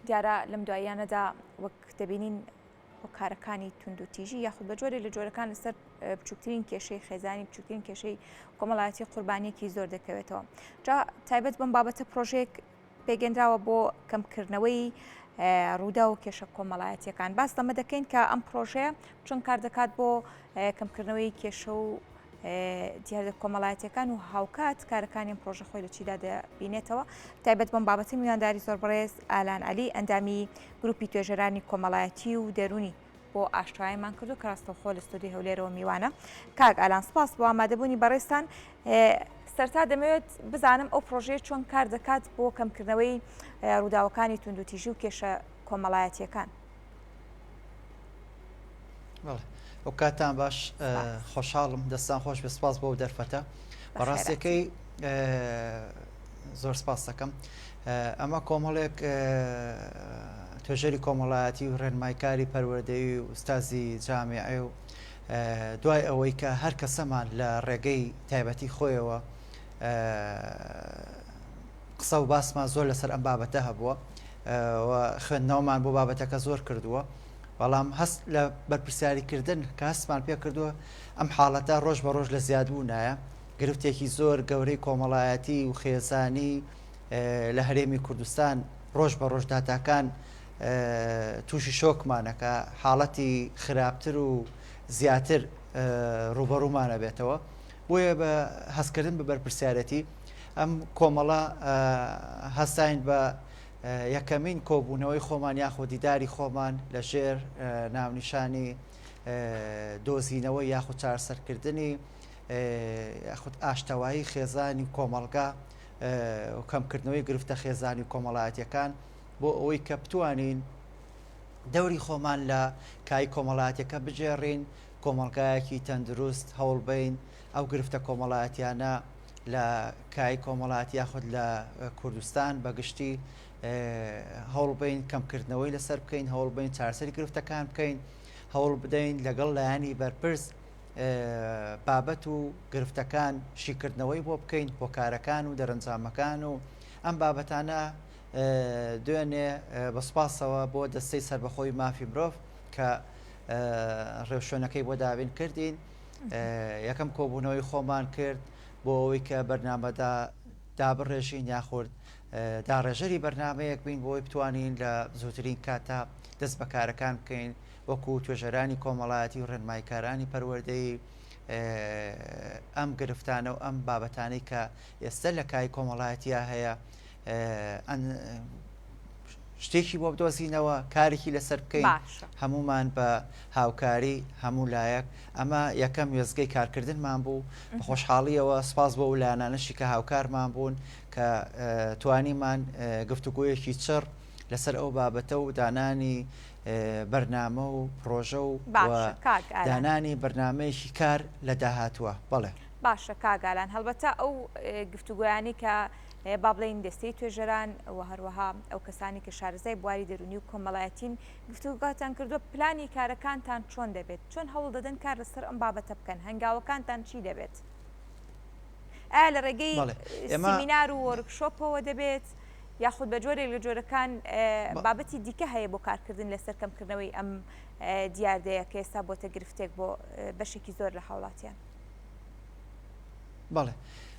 دیارە لەم دواییانەدا وەک دەبینین هۆکارەکانی توندوتیژی یاخود بە جۆرێک لە جۆرەکان لەسەر بچووکترین کێشەی خێزانی بچووکترین کێشەی کۆمەڵایەتی قوربانیەکی زۆر دەکەوێتەوە جا تایبەت بەم بابەتە پرۆژێک پێگەنراوە بۆ کەمکردنەوەی ڕوودا و کێشە کۆمەڵایەتیەکان باس لەمە دەکەین کە ئەم پرۆژەیە چۆن کار دەکات بۆ کەمکردنەوەی کێشە و دیاردە کۆمەڵایەتیەکان و هاوکات کارەکانی ئەم پرۆژە خۆی لە چیدا دەبینێتەوە تایبەت بەم بابەتە میوانداری زۆر بەڕێز ئالان عەلی ئەندامی گروپی توێژەرانی کۆمەڵایەتی و دەروونی بۆ ئاشتەوایمان کردو کە ڕاستەوخۆ لە ستۆدیۆی هەولێرەوە میوانە کاک ئالان سپاس بۆ ئامادەبوونی بەڕێزتان سەرتا دەمەوێت بزانم ئەو پرۆژەیە چۆن کار دەکات بۆ کەمکردنەوەی ڕووداوەکانی توندوتیژی و کێشە کۆمەڵایەتیەکان ئەو کاتان باش خۆشحاڵم دەستان خۆش بێ سپاس بۆ دەرفەتە بەڕاستەکەی زۆر سپاس دەکەم ئەمە کۆمەڵێک توێژەری کۆمەڵایەتی و ڕێنمایکاری پەروەردەی و ئوستازی جامیعێ و دوای ئەوەی کە هەر کەسەمان لە ڕێگەی تایبەتی خۆیەوە قسە و باسمان زۆر لەسەر ئەم بابەتە هەبووە و خوێندنەوەمان بۆ بابەتەکە زۆر کردووە بەڵام هەست لە بەرپرسیاریکردن کە هەستمان پێ کردووە ئەم حاڵەتە ڕۆژ بە ڕۆژ لە زیادبوونایە گرفتێکی زۆر گەورەی کۆمەڵایەتی و خێزانی لە هەرێمی کوردستان ڕۆژ بە ڕۆژ داتاکان تووشی شۆکمانەکە حاڵەتی خراپتر و زیاتر ڕوبەڕوومانە بێتەوە بۆیە بە هەستکردن بە بەرپرسیارەتی ئەم کۆمەڵە هەستاین بە یەکەمین کۆبوونەوەی خۆمان یاخۆ دیداری خۆمان لە ژێر ناونیشانی دۆزینەوە یاخود چارەسەرکردنی یاخود ئاشتەوایی خێزانی کۆمەڵگا و کەمکردنەوەی گرفتە خێزانی و کۆمەڵایەتیەکان بۆ ئەوەی کە بتوانین دەوری خۆمان لە کای کۆمەڵاتەکە بگێڕین کۆمەڵگایەکی تەندروست هەوڵبین ئەو گرفتە کۆمەڵایەتیانە لە کای کۆمەڵاتی یاخود لە کوردستان بە گشتی هەوڵبین کەمکردنەوەی لەسەر بکەین هەوڵبین چارەسەری گرفتەکان بکەین هەوڵ بدەین لەگەڵ لایەنی بەرپرس بابەت و گرفتەکان شیکردنەوەی بۆ بکەین هۆکارەکان و دەرەنجامەکان و ئەم بابەتانە دوێنێ بە سوپاسەوە بۆ دەستەی سەربەخۆی مافی مرۆڤ کە ڕێوشوێنەکەی بۆ دابین کردین یەکەم کۆبوونەوەی خۆمان کرد بۆ ئەوەی کە بەرنامەدا دابڕێژین یاخود داڕێژەری بەرنمەیەک بین بۆی بتوانین لە زووترین کاتا دەست بەکارەکان بکەین وەکو توێژەرانی کۆمەڵایەتی و ڕێنمایکارانی پەروەردەیی ئەم گرفتانە و ئەم بابەتانەی کە ئێستا لە کای کۆمەڵایەتیا هەیە شتێکی بۆ بدۆزینەوە کارێکی لەسەر بکەین هەمومان بە هاوکاری هەموو لایەک ئەمە یەکەم وێزگەی کارکردنمان بوو بە خۆشحاڵیەوە سپاس بۆ لایەنانەشی کە هاوکارمان بوون کە توانیمان گفتوگۆیەکی چڕ لەسەر ئەو بابەتە و دانانی بەرنامە و پرۆژە و دانانی بەرنمەیەکی کار لە داهاتووە بەڵێ. باشە کاک ئالان هەڵبەتە ئەو گفتوگۆیانەی کە با بڵێین دەستەی توێژەران و هەروەها ئەو کەسانی کە شارەزای بواری دەروونی و کۆمەڵایەتین گفتوگۆتان کردووە پلانی کارەکانتان چۆن دەبێت چۆن هەوڵ دەدەن کار لەسەر ئەم بابەتە بکەن هەنگاوەکانتان چی دەبێت ئایا لە ڕێگەی سیمینار و وۆرکشۆپەوە دەبێت یاخود بە جۆرێک لە جۆرەکان بابەتی دیکە هەیە بۆ کارکردن لەسەر کەمکردنەوەی ئەم دیاردەیە کە ئێستا بۆتە گرفتێک بۆ بەشێکی زۆر لە هاوڵاتیان؟ بەڵێ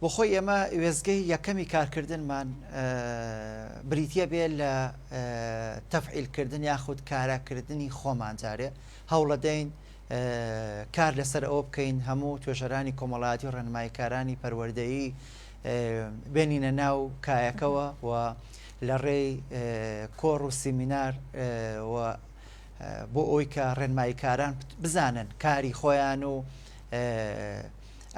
بۆ خۆی ئێمە وێستگەی یەکەمی کارکردنمان بریتە بێ لە تەفعیلکردن یاخود کاراکردنی خۆمان جارێ هەوڵەدەین کار لەسەر ئەوە بکەین هەموو توێژەرانی کۆمەڵایەتی و ڕێنماییکارانی پەروەردەیی بێنینە ناو کایەکەوە و لە ڕێی کۆڕ و سیمینار و بۆ ئەوی کە ڕێنماییکاران بزانن کاری خۆیان و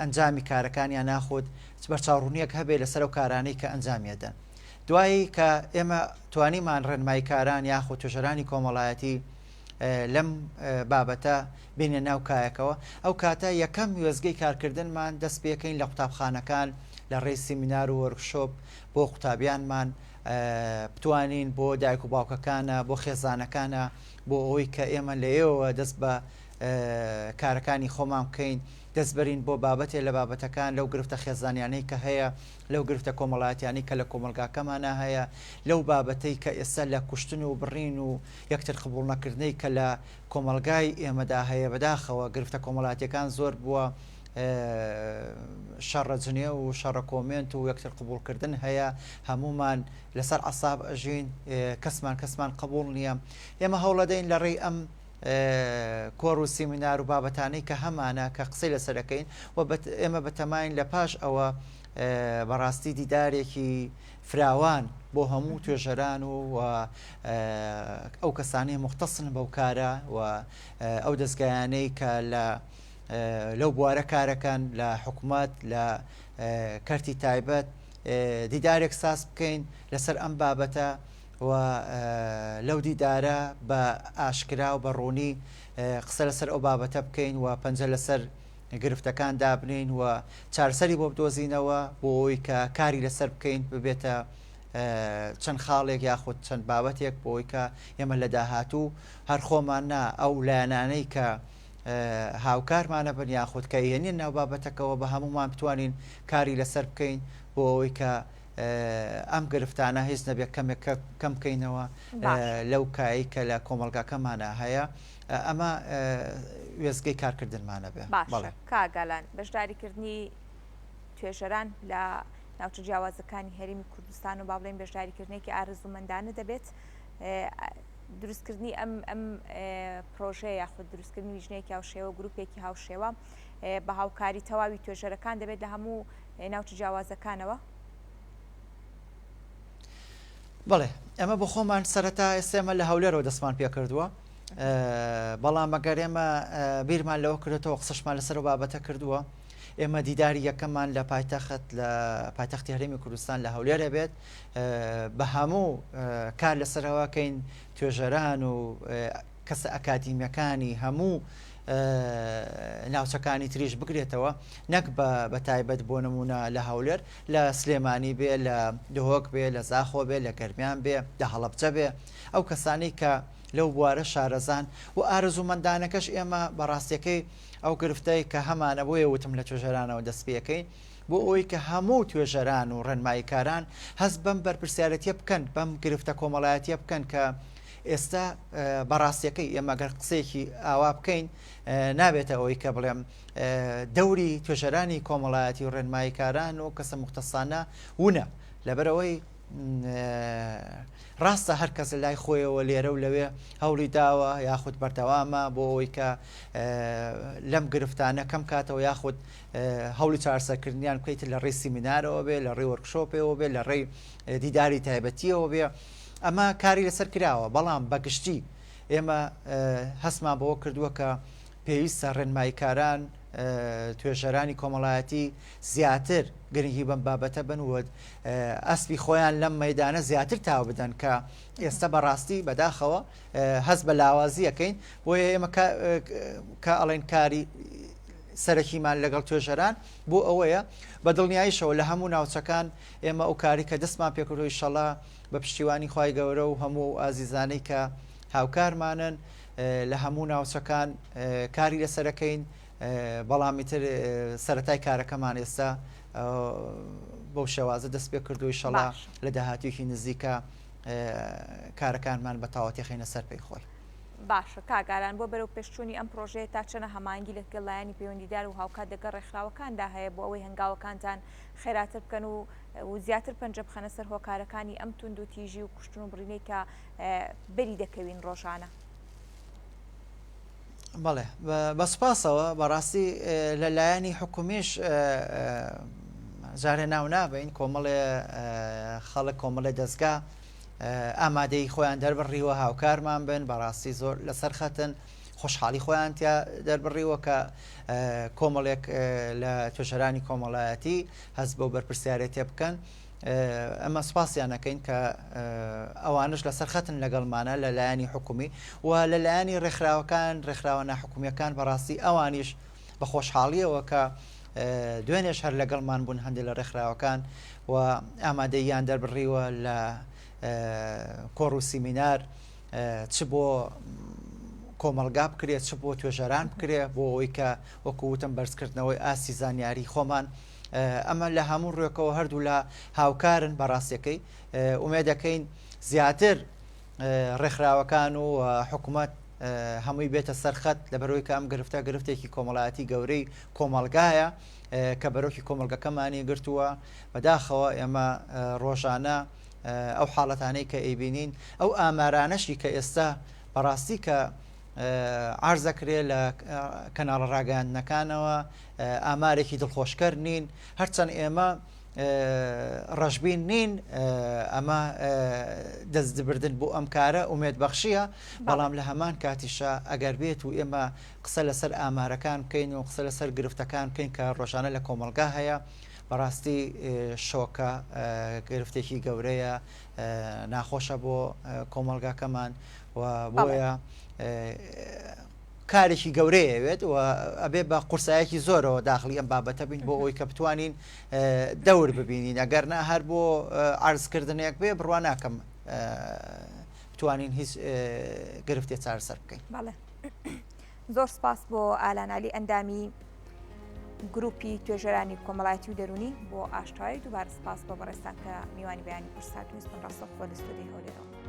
ئەنجامی کارەکانیان ناخود بەرچاوڕوونیەک هەبێ لەسەر ئەو کارانەی کە ئەنجامیەدەن دوایی کە ئێمە توانیمان ڕێنماییکاران یاخود توێژەرانی کۆمەڵایەتی لەم بابەتە بێنە ناو کایەکەوە ئەو کاتە یەکەم وێزگەی کارکردنمان دەست پێکەین لە قوتابخانەکان لە ڕێی سیمینار و وۆرکشۆپ بۆ قوتابیانمان بتوانین بۆ دایک و باوکەکانە بۆ خێزانەکانە بۆ ئەوەی کە ئێمە لە ئێوە دەست بە. کارەکانی خۆمان بکەین، دەست بەرین بۆ بابەتێ لە بابەتەکان لەو گرفتە خێزانیانەی کە هەیە، لەو گرفتە کۆمەڵایەتیانەی کە لە کۆمەڵگاکەمانا هەیە، لەو بابەتەی کە ئێستا لە کوشتن و بڕین و یەکتر قبوڵ نەکردنەی کە لە کۆمەڵگای ئێمەدا هەیە، بەداخەوە گرفتە کۆمەڵاتیەکان زۆر بووە، شەڕە جنێو و شەڕە کۆمێنت و یەکتر قبوڵکردن هەیە، هەموومان لەسەر عەساب ئەژین، کەسمان کەسمان قبوڵ نییە. ئێمە هەوڵەدەین لە ڕێی ئەم کۆڕ و سیمینار و بابەتانەی کە هەمانە کە قسەی لەسەر دەکەین و ئێمە بەتەماین لە پاش ئەوە بەڕاستی دیدارێکی فراوان بۆ هەموو توێژەران و ئەو کەسانەی مختصن بەو کارە و ئەو دەستگایانەی کە لە لەو بوارە کارەکەن لە حکومەت لە کەرتی تایبەت دیدارێک ساز بکەین لەسەر ئەم بابەتە و لەو دیدارە بە ئاشکرا و بە ڕوونی قسە لەسەر ئەو بابەتە بکەین و پەنجە لەسەر گرفتەکان دابنین و چارەسەری بۆ بدۆزینەوە بۆ ئەوەی کە کاری لەسەر بکەین ببێتە چەند خاڵێک یاخود چەند بابەتێک بۆ ئەوەی کە ئێمە لە داهاتوو هەر خۆمان نا ئەو لایەنانەی کە هاوکارمانە بن یاخود کە یەنین ناو بابەتەکەەوە بە هەمومان بتوانین کاری لەسەر بکەین بۆ ئەوەی کە ئەم گرفتانە هیچ نەبێت کەمێک کەم بکەینەوە لەو کایی کە لە کۆمەڵگاکەمانە هەیە ئەمە وێزگەی کارکردنمانە بێ باشە کاگالان بەشداریکردنی توێژەران لە ناوچە جیاوازەکانی هەرێمی کوردستان و با بڵێن بەشداریکردنێکی ئارەزوومەندانە دەبێت دروستکردنی ئەم ئەم پرۆژەیە یاخود دروستکردنی لیژنەیەکی هاوشێوە گروپێکی هاوشێوە بە هاوکاری تەواوی توێژەرەکان دەبێت لە هەموو ناوچە جیاوازەکانەوە؟ بەڵێ ئێمە بۆ خۆمان سەرەتا ئێستا ئێمە لە هەولێرەوە دەستمان پێکردووە بەڵام ئەگەر ئێمە بیرمان لەوە کردێتەوە قسەشمان لەسەر و بابەتە کردووە ئێمە دیداری یەکەممان لە پایتەخت لە پایتەختی هەرێمی کوردستان لە هەولێرە بێت بە هەموو کار لەسەرەوەکەین توێژەران و کەسە ئەکادیمیەکانی هەموو ناوچەکانی تریش بگرێتەوە نەک بە تایبەت بۆ نمونە لە هەولێر لە سلێمانی بێ لە دهۆک بێ لە زاخۆ بێ لە گەرمیان بێ لە هەڵەبجە بێ ئەو کەسانی کە لەو بوارە شارەزان و ئارەزوومەندانەکەش ئێمە بەڕاستیەکەی ئەو گرفتەی کە هەمانە بۆیە وتم لە توێژەرانەوە دەست پێەکەین بۆ ئەوەی کە هەموو توێژەران و ڕێنماییکاران هەست بەم بەرپرسیارەتیە بکەن بەم گرفتە کۆمەڵایەتیە بکەن کە ئێستا بەڕاستیەکەی ئێمە گەر قسەیەکی ئاوا بکەین نابێتە ئەوەی کە بڵێم دەوری توێژەرانی کۆمەڵایەتی و ڕێنماییکاران و کەسە مختەسانە ونە لەبەرەوەی ڕاستە هەر کەس لای خۆیەوە لێرە و لەوێ هەوڵی داوە یاخود بەردەوامە بۆ ئەوەی کە لەم گرفتانە کەم کاتەوە یاخود هەوڵی چارەسەرکردنیان بکەیت لە ڕێی سیمینارەوە بێ لە ڕێی وەرکشۆپەوە بێ لە ڕێی دیداری تایبەتیەوە بێ ئەمە کاری لەسەر کراوە بەڵام بەگشتی ئێمە هەستمان بەوە کردووە کە پێویستە ڕێنماییکاران توێژەرانی کۆمەڵایەتی زیاتر گرنگی بەم بابەتە بن و ئەسپی خۆیان لەم مەدانە زیاتر تاو بدەن کە ئێستا بەڕاستی بەداخەوە هەست بە لاوازیەکەین بۆیە ئێمە کە ئەڵێن کاری سەرەکیمان لەگەڵ توێژەران بۆ ئەوەیە بە دڵنیاییشەوە لە هەموو ناوچەکان ئێمە ئەو کاری کە دەستمان پێکردو ئیشەڵا بە پشتیوانی خوای گەورە و هەموو ئەو ئازیزانەی کە هاوکارمانن لە هەموو ناوچەکان کاری لەسەرەکەین بەڵام ئیتر سەرەتای کارەکەمان ئێستا بەو شێوازە دەست پێ کردو ئیشەڵا لە داهاتوویەکی نزیکە کارەکانمان بە تەواوەتی خەینە سەر پێی خۆی. باشە کاک ئاران بۆ بەرەو پێشچوونی ئەم پرۆژەیە تا چەنە هەماهەنگی لەگەڵ لایەنی پەیوەندیدار و هاوکات لەگەڵ ڕێکخراوەکاندا هەیە بۆ ئەوەی هەنگاوەکانتان خێراتر بکەن و و زیاتر پەنجە بخەنە سەر هۆکارەکانی ئەم توندوتیژی و کوشتن و بڕینەی کە بەری دەکەوین ڕۆژانە؟ بەڵێ بە سوپاسەوە بەڕاستی لە لایەنی حکومیش جارێ ناو نابین کۆمەڵێ خەڵک کۆمەڵێ دەستگا ئامادەی خۆیان دەربڕیوە هاوکارمان بن بەڕاستی زۆر لەسەر خەتن خۆشحاڵی خۆیان تیا دەربڕیوە کە کۆمەڵێک لە توێژەرانی کۆمەڵایەتی هەست بەو بەرپرسیارێتیە بکەن ئەمە سوپاسیان ئەکەین کە ئەوانش لەسەر خەتن لەگەڵمانە لە لایەنی حکومی و لە لایەنی ڕێکخراوەکان ڕێکخراوە ناحکومیەکان بەڕاستی ئەوانیش بە خۆشحاڵیەوە کە دوێنێش هەر لەگەڵمان بوون هەندێک لە ڕێکخراوەکان و ئامادەییان دەربڕیوە لە کۆڕ و سیمینار چ بۆ. کۆمەڵگا بکرێت چ بۆ توێژەران بکرێ بۆ ئەوەی کە وەکو وتم بەرزکردنەوەی ئاستی زانیاری خۆمان ئەمە لە هەموو ڕوێکەوە هەردوو لە هاوکارن بەڕاستەکەی ئومێدەکەین زیاتر ڕێکخراوەکان و حکوومەت هەمووی بێتە سەرخەت لەبەرەوەی کە ئەم گرفتە گرفتێکی کۆمەڵایەتی گەورەی کۆمەڵگایە کە بەرۆکی کۆمەڵگەکەمانی گرتووە بەداخەوە ئێمە ڕۆژانە ئەو حاڵەتانەی کە ئەیبینین ئەو ئامارانەشی کە ئێستا بەڕاستی کە عرزەکرێ لە کەناڵە ڕاگەیاندنەکانەوە ئامارێکی دڵخۆشکەر نین هەرچەند ئێمە ڕەشبین نین ئەمە دەستبردن بۆ ئەم کارە ئومێد بەخشیە بەڵام لە هەمان کاتیشە ئەگەر بێت و ئێمە قسە لەسەر ئامارەکان بکەین و قسە لەسەر گرفتەکان بکەین کە ڕۆژانە لە کۆمەڵگا هەیە بەڕاستی شۆکە گرفتێکی گەورەیە ناخۆشە بۆ کۆمەڵگاکەمان و بۆیە کارێکی گەورەیە وێت و ئەبێ بە قورسایەکی زۆرەوە داخلی ئەم بابەتە بین بۆ ئەوی کە بتوانین دەور ببینین ئەگەر نا هەر بۆ عرضکردنێک بێ بڕوا ناکەم بتوانین هیچ گرفتێ چارەسەر بکەین. بەڵێ زۆر سپاس بۆ ئالان عەلی ئەندامی گروپی توێژەرانی کۆمەڵایەتی و دەرونی بۆ ئاشتەوایی دووبارە سپاس بۆ بەڕێزتان کە میوانی بەیانی کوردسات نیوز بوون ڕاستەوخۆ لە ستۆدیۆی هەولێرەوە.